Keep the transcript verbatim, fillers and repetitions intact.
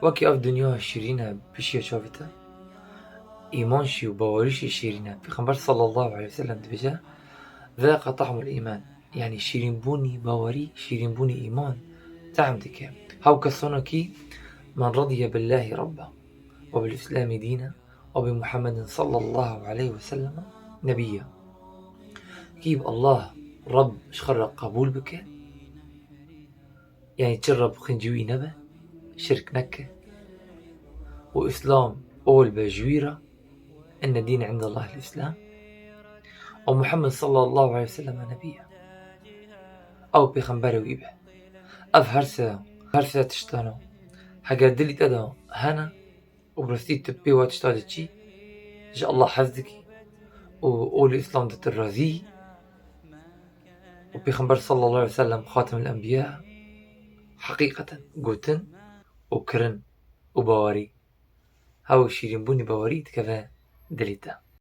Wekî ev dinya şîrîn e, pişiya çavê te, îman jî û bawerî jî şîrîn e. Pêxember sallallahu aleyhi ve sellem dibêje, "Zaqa tahmul îman." Yanî şîrînbûnî bawerî, şîrînbûnî îman tehm dike. Hew kesonekî, "Men radiye billahi rabba, ve bil îslamî dîne, ve bi Muhammedin sallallahu aleyhi ve sellem nebiyya." Kî bi Allah Reb ji xwe re qebûl bike, yanî çi Reb xincî wî nebe, şirk neke û Îslam ol be ji wî re, inne dîn indallahil Îslam, û Muhammed sallallahu aleyhi ve sellem nebî ye. Ew pêxemberê wî be. Ev her se, her se tiştana, heger dilî te de hene, û bi rastî tu pê wa tişta diçî, ji Allah hez dikî û olê Îslam di tu razî yî û Pêxember sallallahu aleyhi ve sellem Xatimul Enbiya heqîqeten gotin û kirin û bawerî, hew şîrînbûnî bawerî dikeve dilê te.